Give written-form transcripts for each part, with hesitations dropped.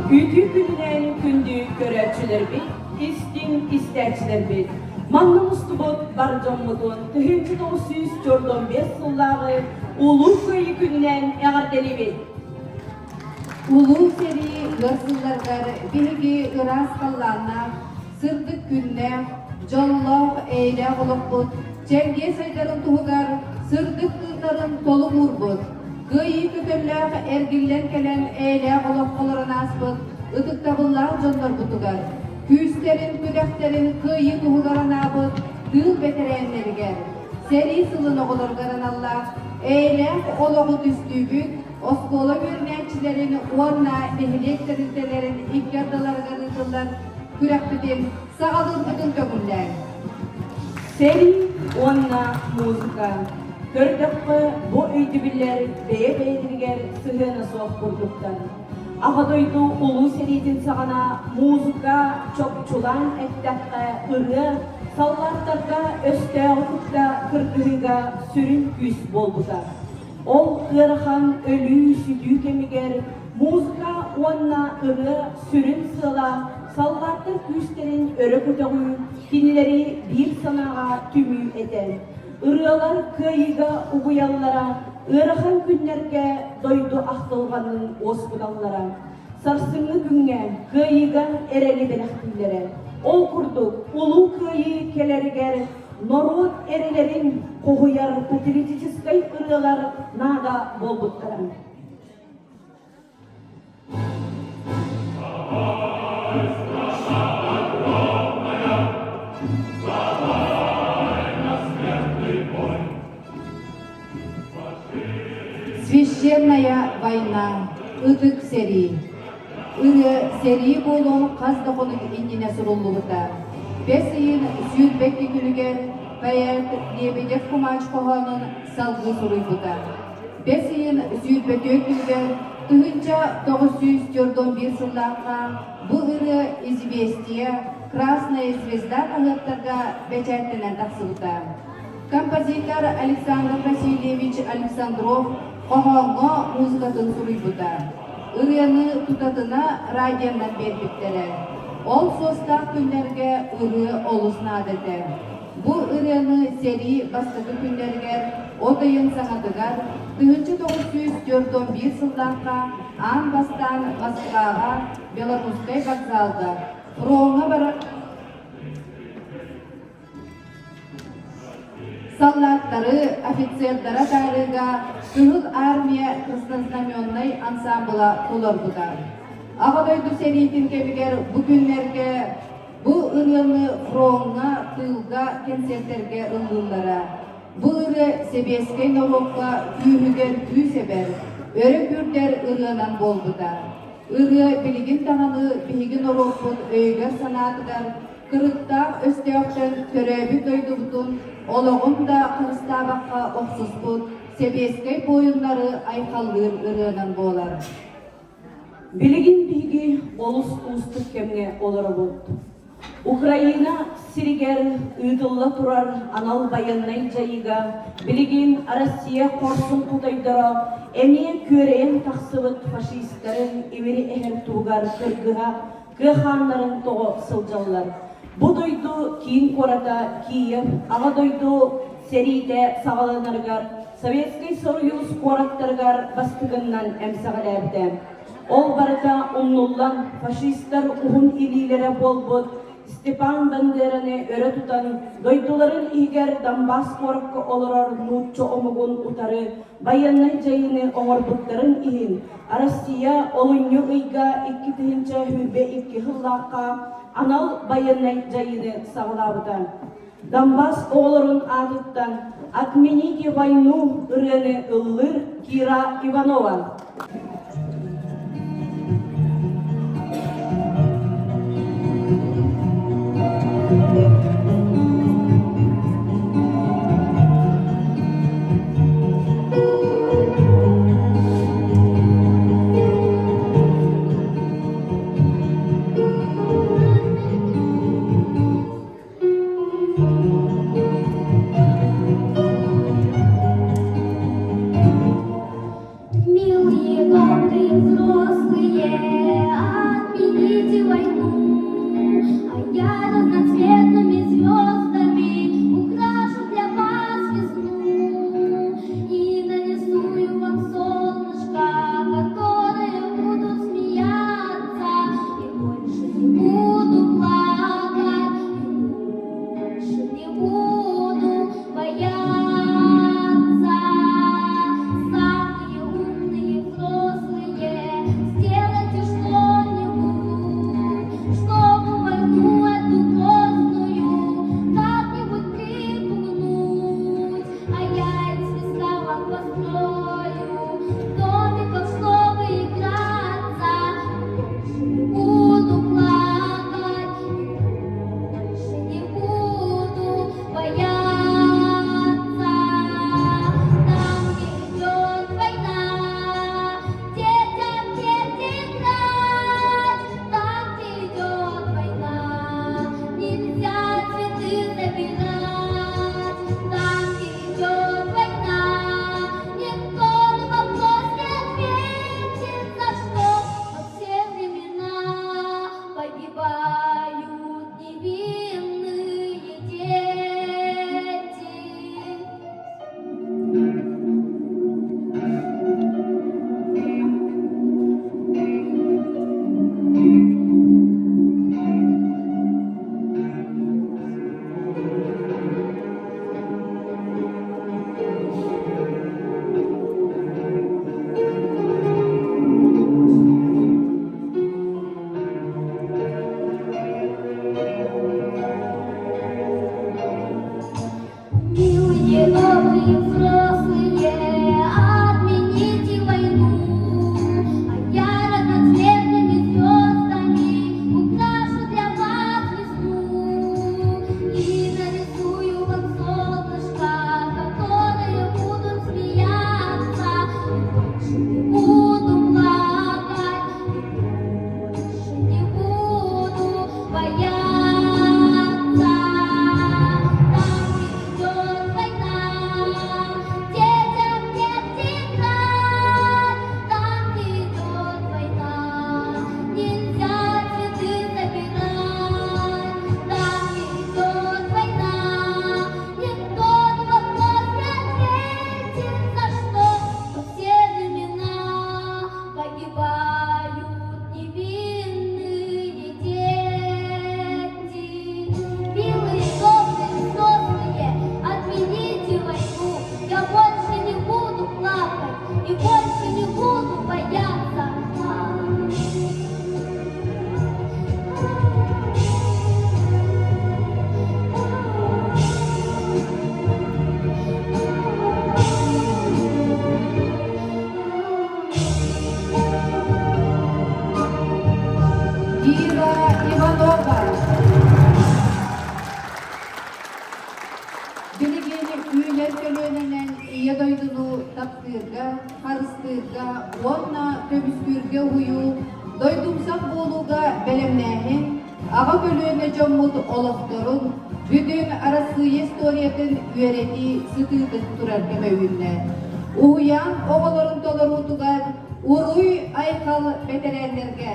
Үтүө күнүнэн күндү көрөөччүлэрбит, истиҥ истээччилэрбит! Манна мустубут бар дьоммутун 1945 сыллааҕы Улуу Кыайыы күнүнэн эҕэрдэлиибит! Улуу сэрии ыар сылларыгар биһиги ыраас халлааннаах, сырдык күннээх, дьоллоох, эйэлээх олохпут чэлгиэ сайдарын туһугар сырдык тыыннарын толук уурбут, кыайыы көтөллөөх эргиллэн кэлэн эйэлээх олох олорон ааспыт ытыктабыллаах дьоннорбутугар, күүстэрин-күдэхтэрин кыайыы туһугар анаабыт тыыл бэтэрээннэригэр, сэрии сылын оҕолоругар аналлаах эйэлээх олоҕу түстүүбүт оскуола үөрэнээччилэрин уонна нэһилиэк тэрилтэлэрин икки ардыларыгар ыытыллар күрэхпитин саҕалыырбытын көҥүллээҥ. Сэрии уонна музыка. Көрдөххө, бу өйдөбүллэр бэйэ-бэйэлэригэр сыһыана суох курдуктар. Аҕа дойду Улуу сэриитин саҕана музыка, чопчулаан эттэххэ, ырыа, саллааттарга өстөөҕү кытта кыргыһыыга сүрүн күүс буолбута. Ол ыарахан өлүү-сүтүү кэмигэр музыка уонна ырыа сүрүн сыала саллааттар күүстэрин өрө көтөҕүү, кинилэри биир санааҕа түмүү этэ. Ырыалар кыайыыга угуйаллара, ыарахан күннэргэ дойду ахтылҕанын уоскуталлара, сарсыҥҥы күҥҥэ кыайыыга эрэли бэлэхтииллэрэ. Ол курдук, Улуу Кыайыы кэлэригэр норуот эрэлэрин хоһуйар патриотическай ырыалар наада буолбуттара. Священная война, ытык сэрии. Ырыа сэрии буолуон хас да хонук иннинэ суруллубута. Бэс ыйын 22 күнүгэр поэт Лебедев Кумач хоһоонун салгыы суруйбута. Бэс ыйын 24 күнүгэр 1941 сыллаахха бу ырыа «Известия», «Красная звезда» хаһыаттарга бэчээттэнэн тахсыбыта. Композитор Александр Васильевич Александров хоһооҥҥо музыкатын суруйбута. Ырыаны тутатына радионан биэрбиттэрэ. Ол суостаах күннэргэ ырыа олус наада этэ. Бу ырыаны сэрии бастакы күннэригэр от ыйын саҥатыгар 1941 сыллаахха аан бастаан Москваҕа Белорусскай вокзалга фроҥҥа барар Саллааттары, офицердары атаарыыга Кыһыл Армия краснознаменнай ансаамбыла толорбута. Аҕа дойду сэриитин кэмигэр бу күннэргэ бу ырыаны фроҥҥа, тыылга кэнсиэртэргэ ыллыыллара. Бу ырыа сэбиэскэй норуокка күүһүгэр күүс эбэр, өрө күүрдэр ырыанан буолбута. Ырыа билигин даҕаны биһиги норуоппут өйүгэр-санаатыгар Кырыктаах өстөөхтөн төрөөбүт дойдубутун олоҕун да харыстаабакка охсуспут сэбиэскэй буойуннары айхаллыыр ырыанан буолар. Билигин биһиги олус уустук кэмҥэ олоробут. Украина сиригэр ыытылла турар анал байыаннай дьайыыга билигин Россия хорсун хотойдоро эмиэ күөрэйэн тахсыбыт фашистары имири эһэр туһугар кыргыһа кыа хааннарын тоҕо сылдьаллар. Бу дойду киин куората Киев Аҕа дойду сэриитэ саҕаланарыгар Советскай Союз куораттарыгар бастыгыннан эмсэҕэлээбитэ. Ол барыта умнуллан, фашистар уһун илиилэрэ буолбут Степан Бандераны өрө тутан, дойдуларын иһигэр Донбасс куоракка олорор нуучча омугун утары байыаннай дьайыыны оҥорбуттарын иһин Россия олунньу ыйга 2022 сыллаахха анал байыаннай дьайыыны саҕалаабыта. Донбасс оҕолорун аатыттан «Отмените войну» ырыаны ыллыыр Кира Иванова. Милые. дойдуну таптыырга, харыстыырга уонна көмүскүүргэ уһуйуу, дойдумсах буолууга бэлэмнээһин, аҕа көлүөнэ дьоммут олохторун, бүтүн Арассыыйа историятын үөрэтии сытыытык турар кэмэ үүннэ. Уһуйаан оҕолорун толоруутугар уруй-айхал бэтэрээннэргэ!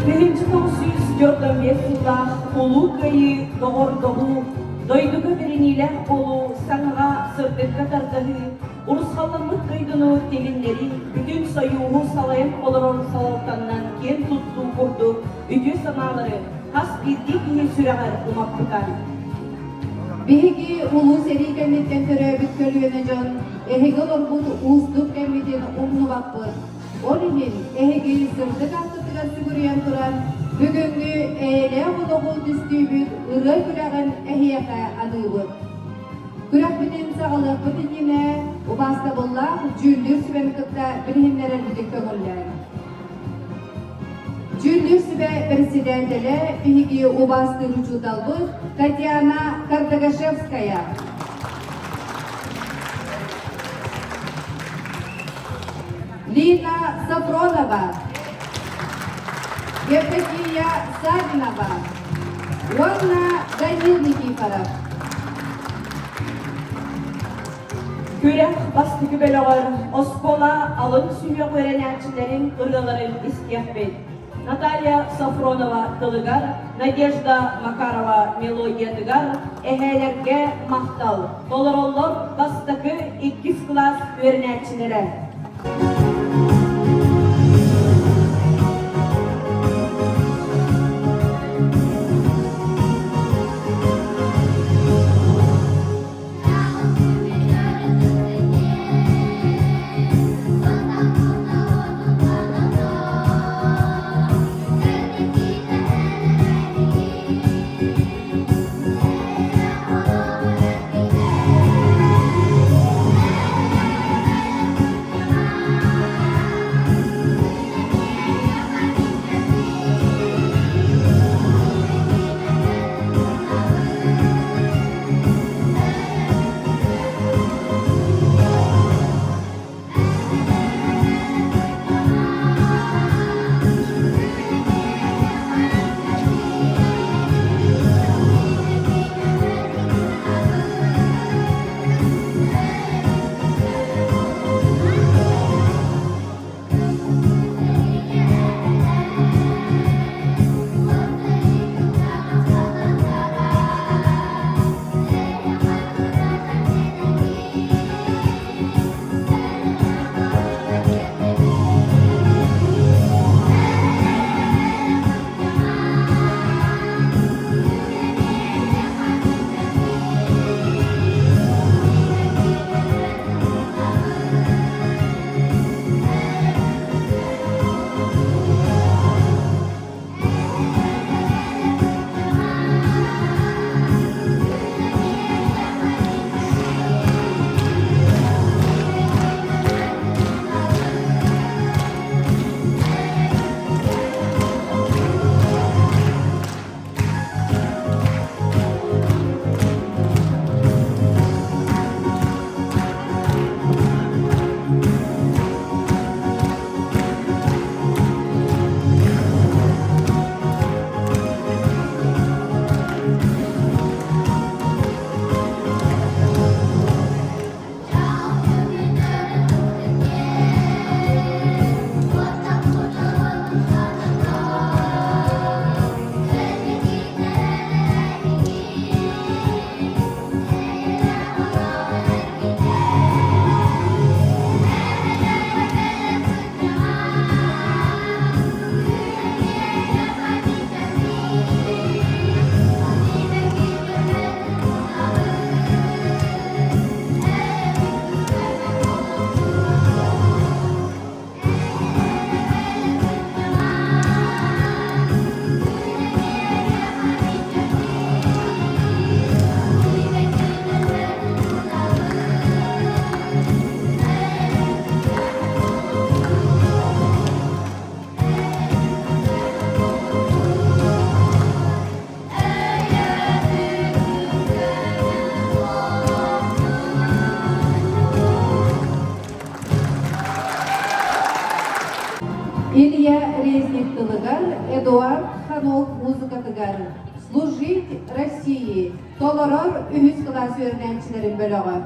Birinci 945 сыллаах Улуу Кыайыы доҕордоһуу, дойдуга бэриниилээх буолуу, саҥаҕа, сырдыкка тардыһыы, урусхалламмыт дойдуну тилиннэрии, бүтүн Сойууһу салайан олорор салалтаннан киэн туттуу курдук үтүө санаалары хас биирдии киһи сүрэҕэр умаппыта. Биһиги улуу сэрии кэнниттэн төрөөбүт көлүөнэ дьон эһиги олорбут уустук кэммитин умнубаппыт. Ол иһин эһиги сырдык ааккытыгар сүгүрүйэн туран, бүгүҥҥү эйэлээх олоҕу түстүүбүт ырыа күрэҕин эһиэхэ аныыбыт. Күрэхпитин саҕалыахпыт иннинэ убаастабыллаах дьүүллүүр сүбэни кытта билиһиннэрэрбитин көҥүллээн. Дьүүллүүр сүбэ председателэ биһиги убаастыыр учууталбыт Татьяна Кардагашевская. Лина Сафронова, Евдокия Савинова уонна Данил Никифоров. Күрэх бастакы бөлөҕөр оскуола алын сүһүөх үөрэнээччилэрин ырыаларын истиэхпит. Наталья Софронова тылыгар, Надежда Макарова мелодиятыгар эһээлэргэ махтал толороллор бастакы иккис кылаас үөрэнээччилэрэ. Резник тылыгар, Эдуард Ханов музыкатыгар «Служить России» толорор үһүс кылаас үөрэнээччилэрин бөлөҕө.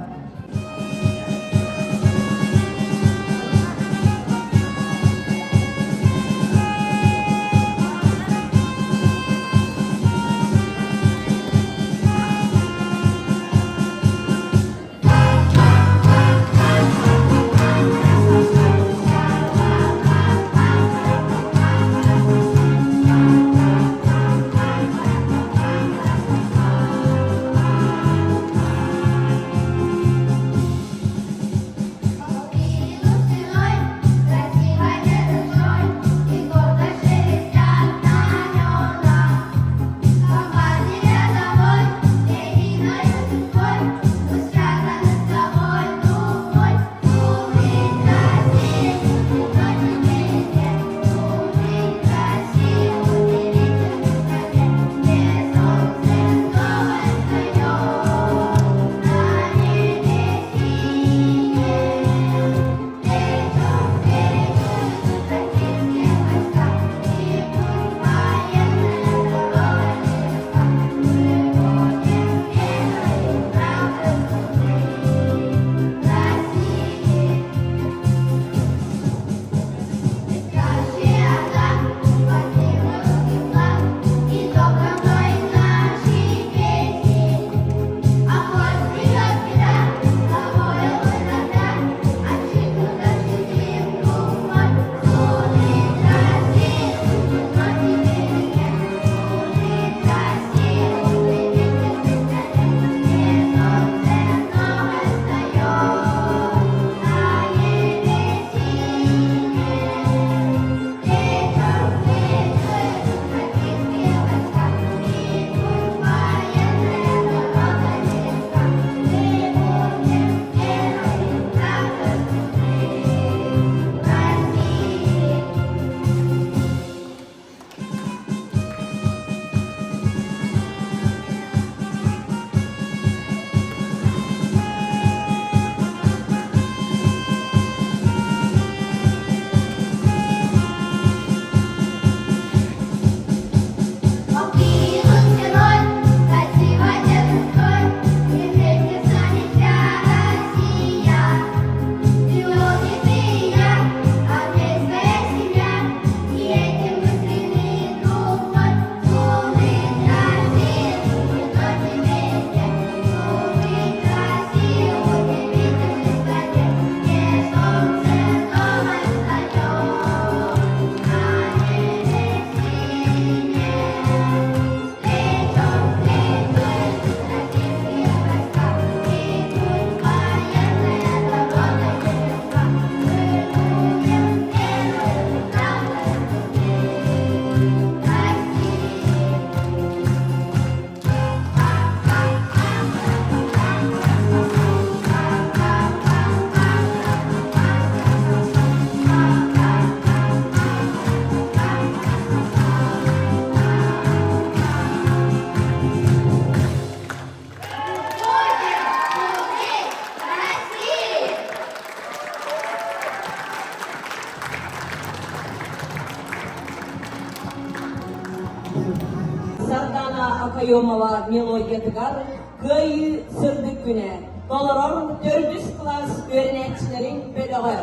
Сардана Акаемова мелодиятыгар Кыайыы сырдык күнэ толорор төрдүс кылаас үөрэнээччилэрин бөлөҕө.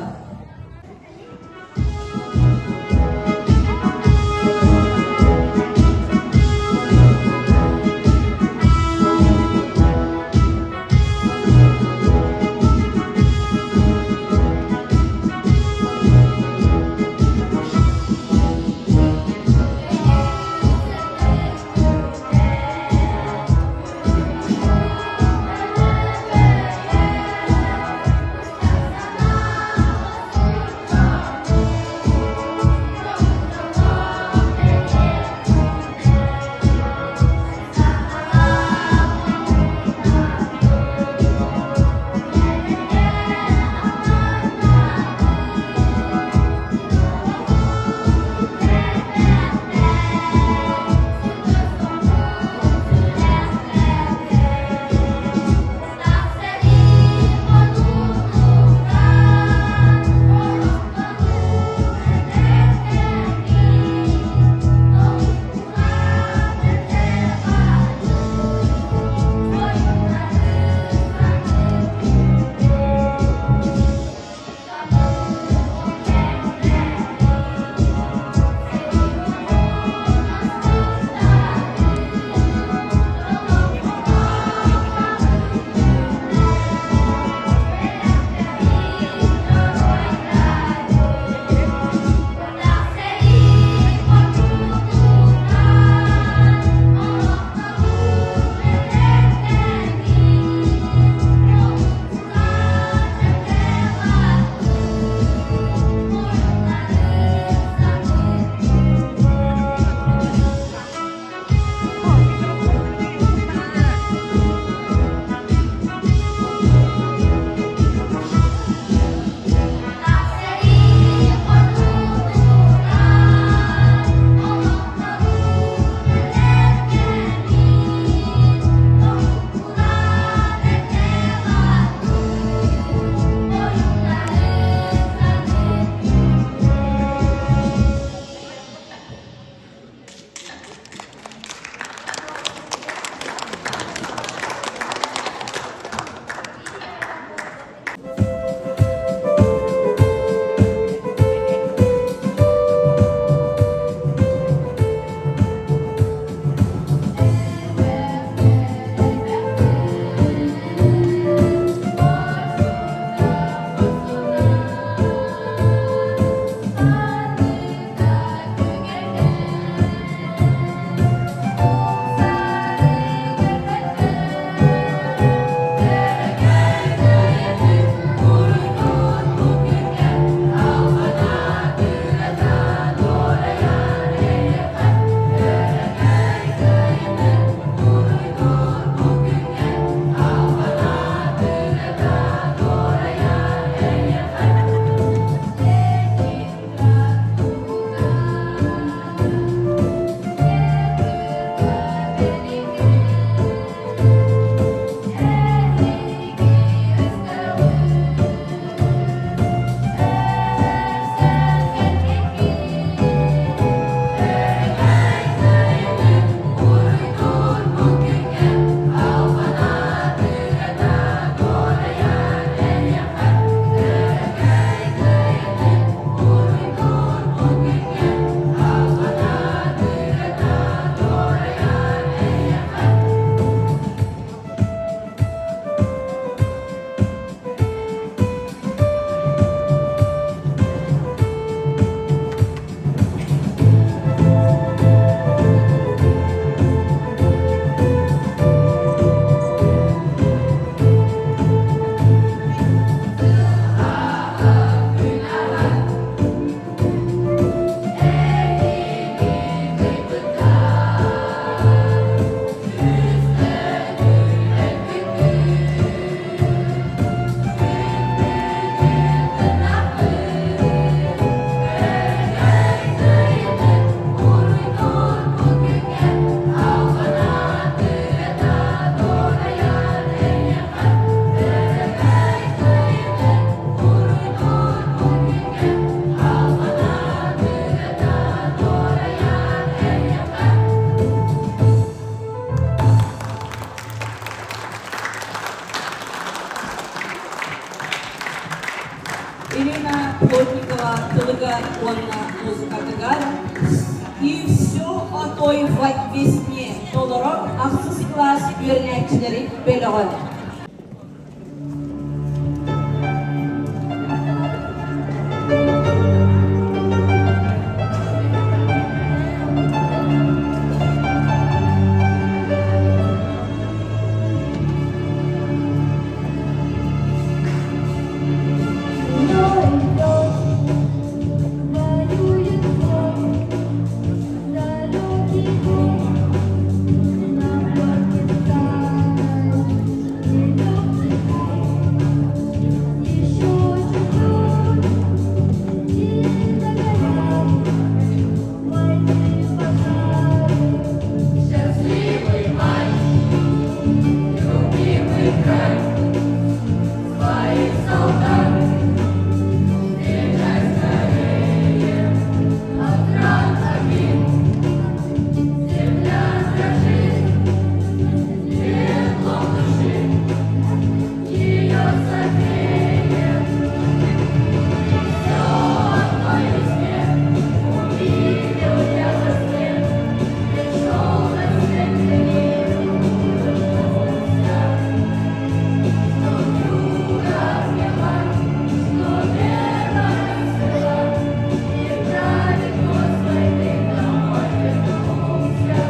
Все о той весне толорор ахсыс кылаас үөрэнээччилэрин бөлөҕө. Счастливый май, любимый край, своих солдат встречай скорее от ран обид. Земля дрожит теплом души, ее согреет. Все одной весне увидел я во сне, пришел рассветный мир, улыбнулся. Что вьюга отмела, что верно расцвела, и прадед мой с войны домой вернулся.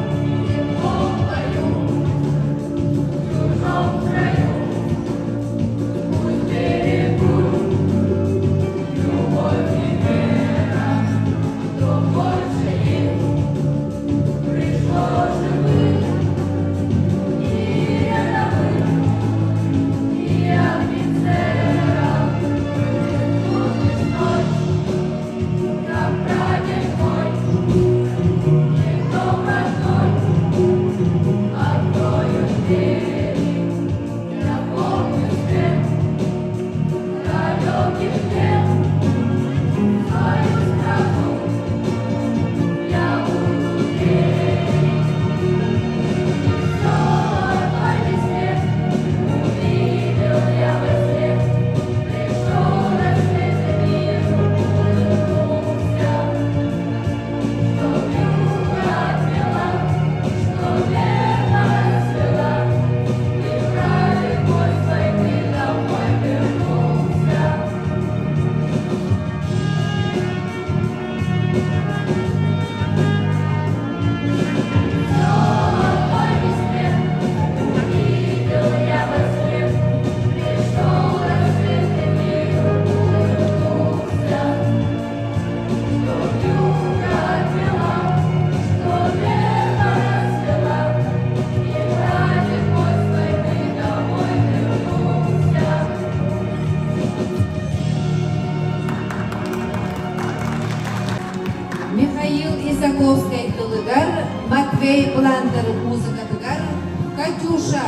В теплом бою, в чужом краю, пусть берегут любовь и вера, что больше их пришло живых и рядовых, и офицеров. Тут весной, как прадед мой, и дом родной, открою двери. Я помню свет далеких лет, свою страну я буду верить. Все одной весне увидел я во сне, пришел рассветный мир, улыбнулся. Что вьюга отмела, что верно расцвела, и прадед мой с войны домой вернулся. Все одной весне увидел я во сне, пришел рассветный мир, улыбнулся. Что вьюга отмела, что верно расцвела, и прадед мой с войны домой вернулся. Михаил Исаковскай тылыгар, Матвей Бландер музыкатыгар, Катюша,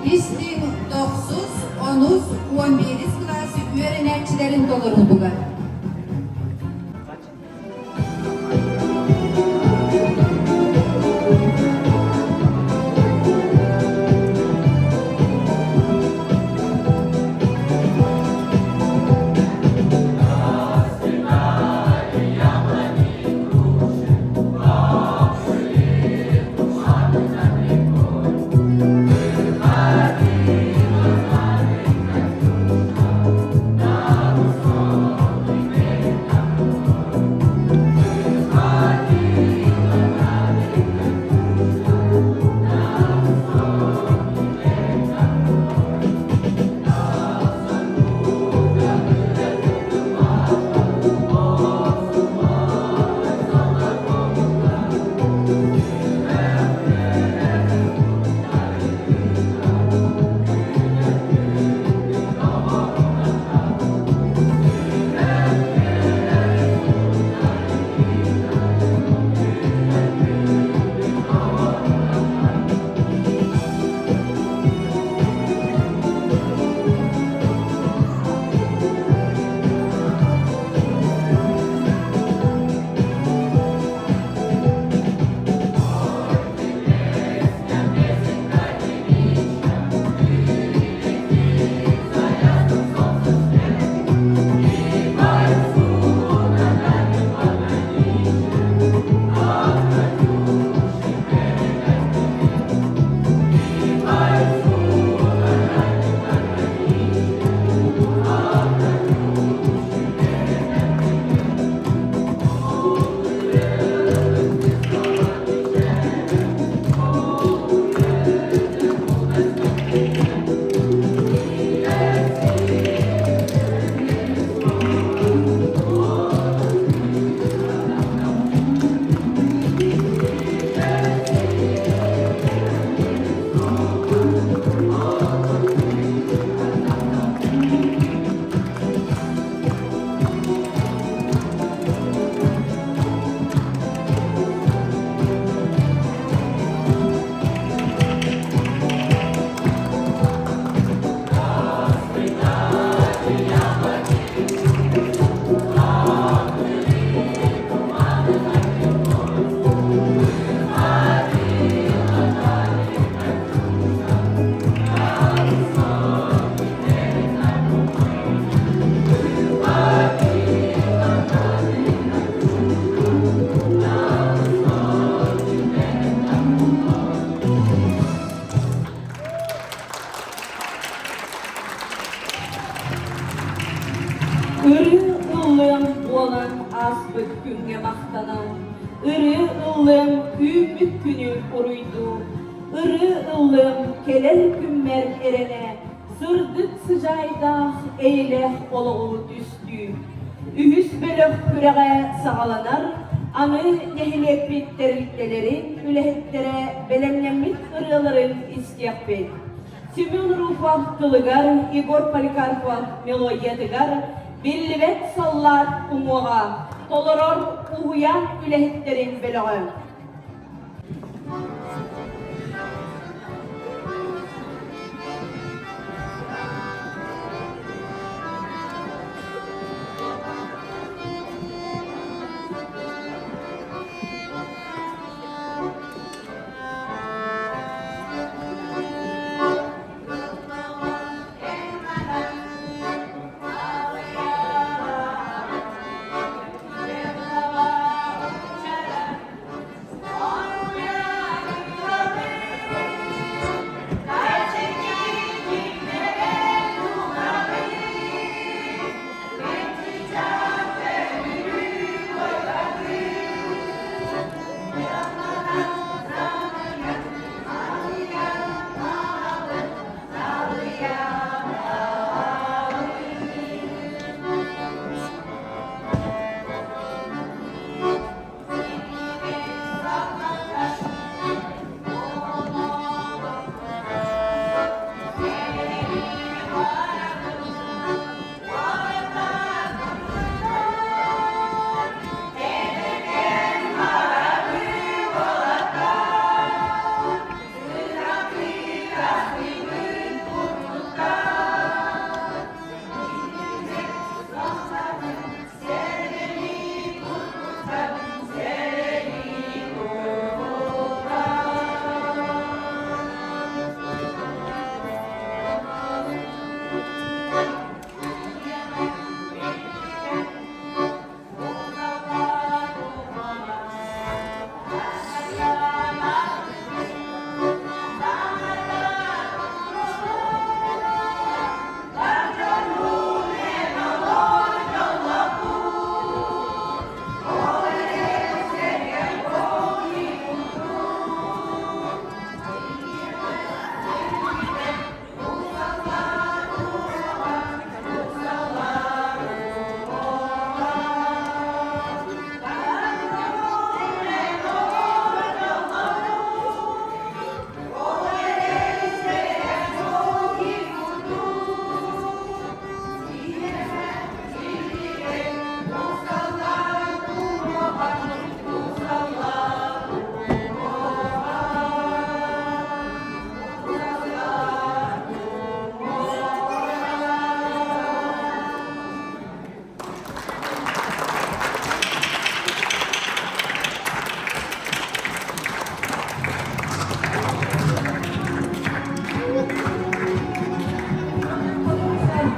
истиҥ тохсус, онус, 11-ис кылаас үөрэнээччилэрин толоруутугар. ыллыам үүммүт күнү уруйдуу, ырыа ыллыам кэлэр күммэр эрэнэ, сырдык сыдьаайдаах эйэлээх олоҕу түстүү. Үһүс бөлөх күрэҕэ саҕаланар, аны нэһилиэкпит тэрилтэлэрин үлэһиттэрэ бэлэмнэммит ырыаларын истиэхпит. Семен Руфов тылыгар, Егор Поликарпов мелодиятыгар Биллибэт саллаат уҥуоҕа толорор уһуйаан үлэһиттэрин бөлөҕө.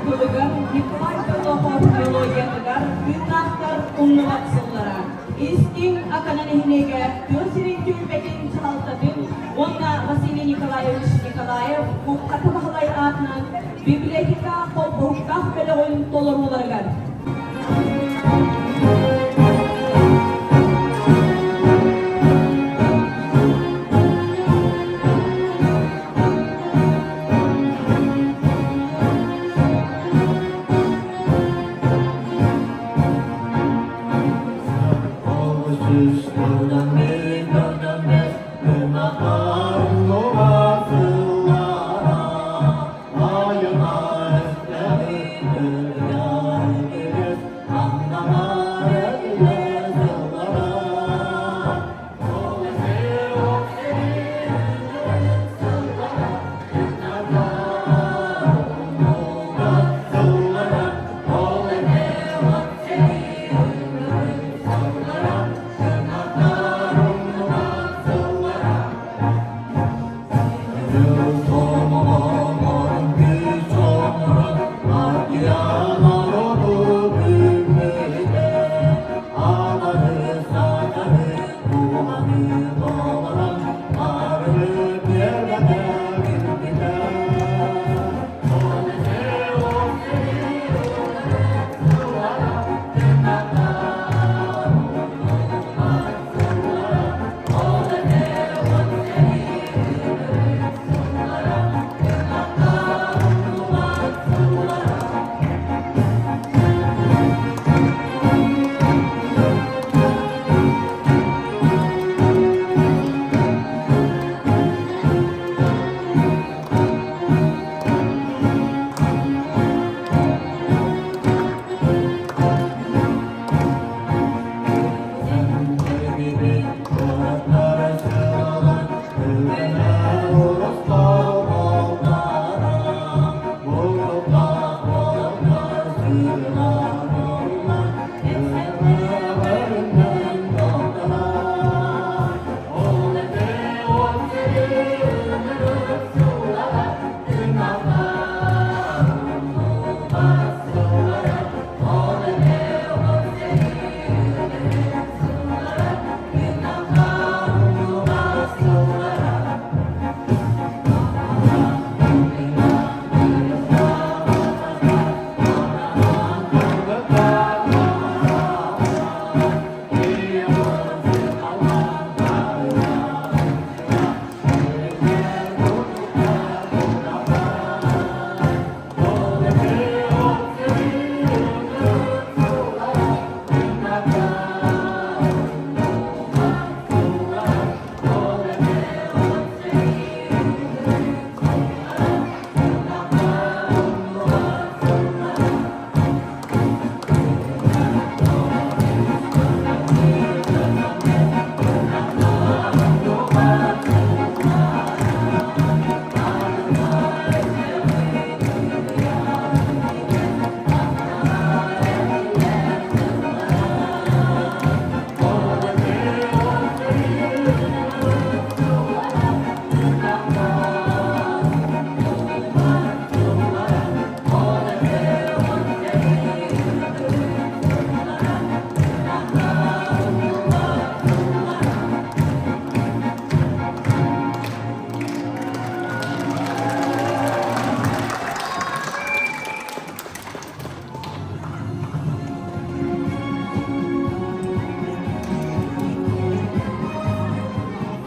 Тылыгар Николай Горохов мелодиятыгар тыыннаахтар умнубат сыллара. Истиҥ Акана нэһилиэгэ тыа сирин түөлбэтин дьаһалтатын уонна Василий Николаевич Николаев Муххата Баһылай аатынан библиотека холбоһуктаах бөлөҕүн толорууларыгар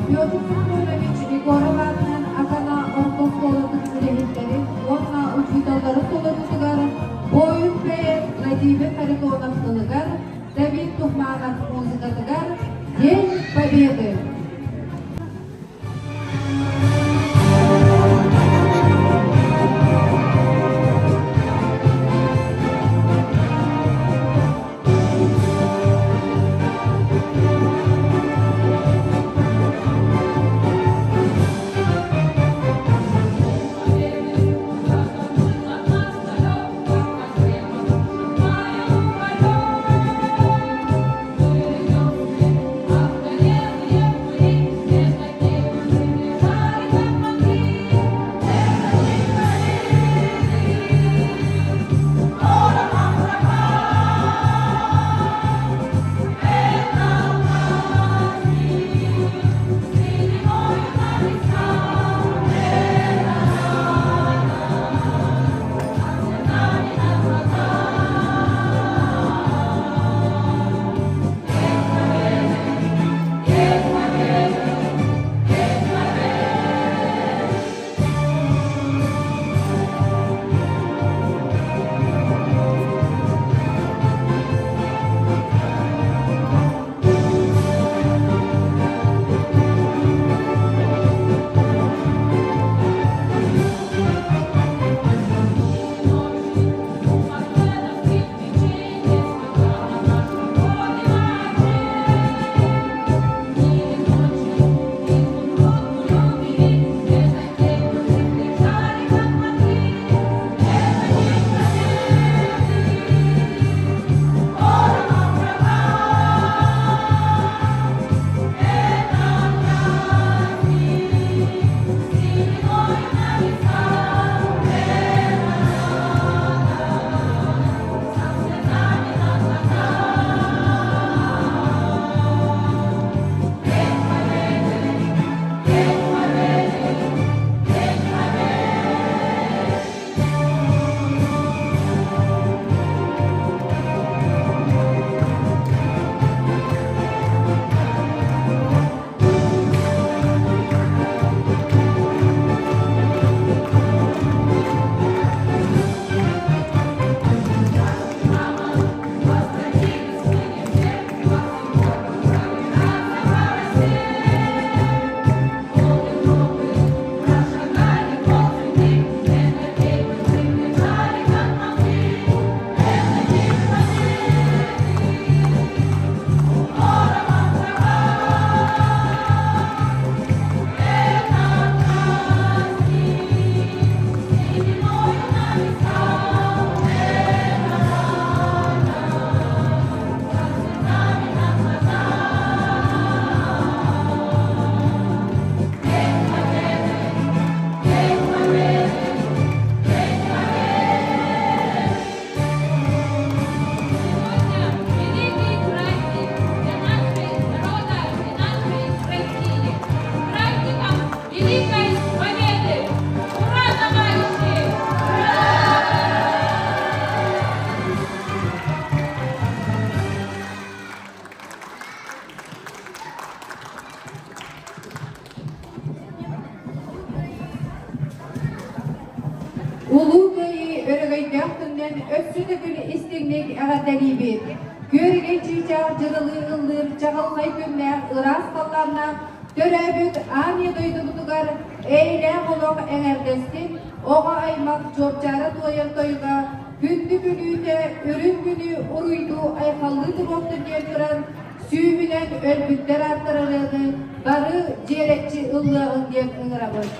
Петр Семенович Егоров аатынан Акана орто оскуолатын үлэһиттэрин уонна учууталларын толоруутугар буойун бэйэт Владимир Харитонов тылыгар, Давид Тухманов музыкатыгар «День Победы». Сегодня великий праздник для нашей народа и нашей России. С праздником Великой Победы! Ура, товарищи! Улуу Кыайыы өрөгөйдөөх күнүнэн өссө төгүл истиҥник эҕэрдэлиибит! Күөрэгэй чыычаах дьырылыы ыллыыр чаҕылхай күннээх ыраас халлааннаах төрөөбүт аан ийэ дойдубутугар эйэлээх олох эҥэрдэстин, оҕо аймах чуопчаара туойар тойуга күндү күлүүтэ үрүҥ күнү уруйдуу айхаллыы туруохтун диэн туран сүүһүнэн өлбүттэр ааттарарыаны бары дьиэрэччи ыллыаҕыҥ диэн ыҥырабыт.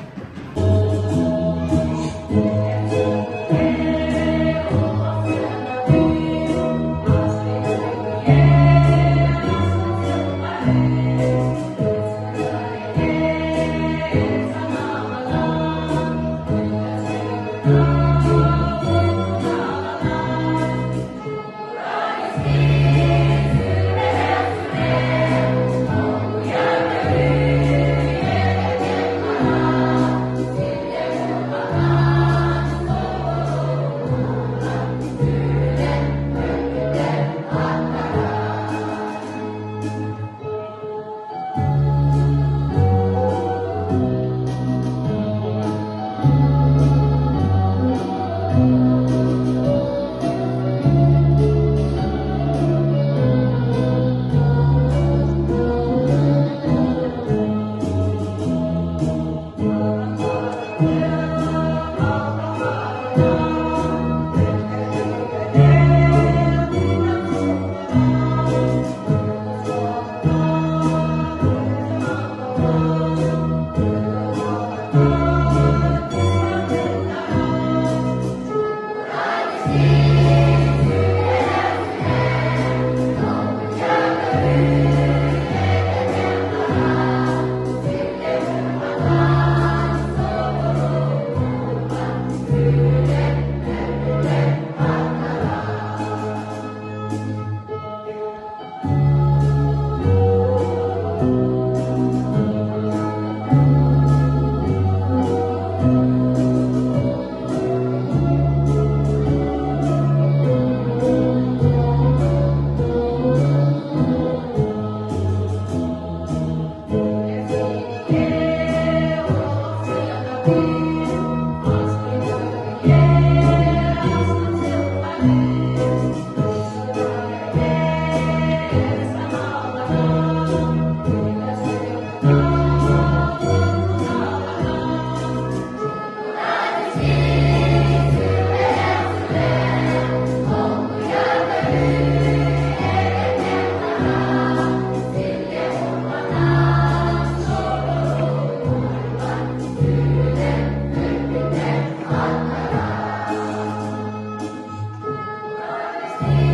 России!